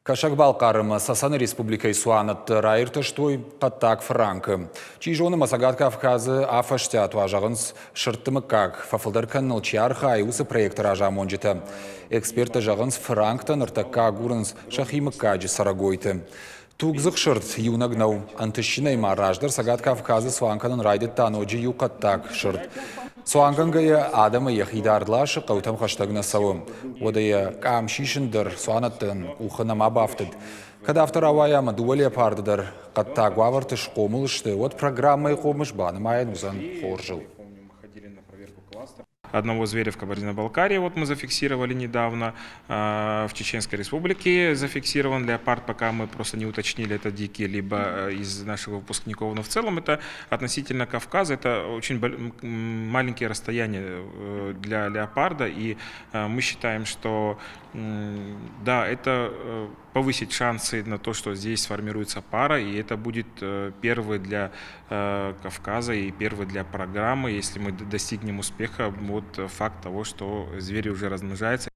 Кӕсӕг-Балхъары ӕмӕ Цӕцӕны республикӕйы цуанӕтты раиртӕстой хъӕддаг фыранкы. Чи зоны ӕмӕ Цӕгат Кавказы афӕстиат уа, зӕгъынц, сырдты мыггаг фӕфылдӕр кӕныныл чи архайы, уыцы проекты разамонджытӕ. Эксперттӕ зӕгъынц, фыранктӕ ныртӕккӕ агурынц сӕхи мыггаджы цӕрӕгойты. Тугдзых сырд иунӕг нӕу. Ӕнтыстджынӕй ма раздӕр Цӕгат Кавказы цуан кӕнын райдыдта ноджы иу хъӕддаг сырд. Цуангӕнгӕйӕ адӕмы йӕхи дард ласы, хъӕутӕм хӕстӕг нӕ цӕуы. Уӕдӕ йӕ къам сисын дӕр цуанӕттӕн къухы нӕма бафтыд. Кӕд афтӕ рауайа ӕмӕ дыууӕ леопарды дӕр хъӕддаг уавӕрты схъомыл сты, уӕд программӕйы хъомыс банымайӕн уыдзӕн хорзыл. Одного зверя в Кабардино-Балкарии вот мы зафиксировали недавно. В Чеченской Республике зафиксирован леопард, пока мы просто не уточнили, это дикий либо из наших выпускников. Но в целом это относительно Кавказа, это очень маленькие расстояния для леопарда. И мы считаем, что да, это повысит шансы на то, что здесь сформируется пара, и это будет первый для Кавказа и первый для программы, если мы достигнем успеха, вот факт того, что звери уже размножаются.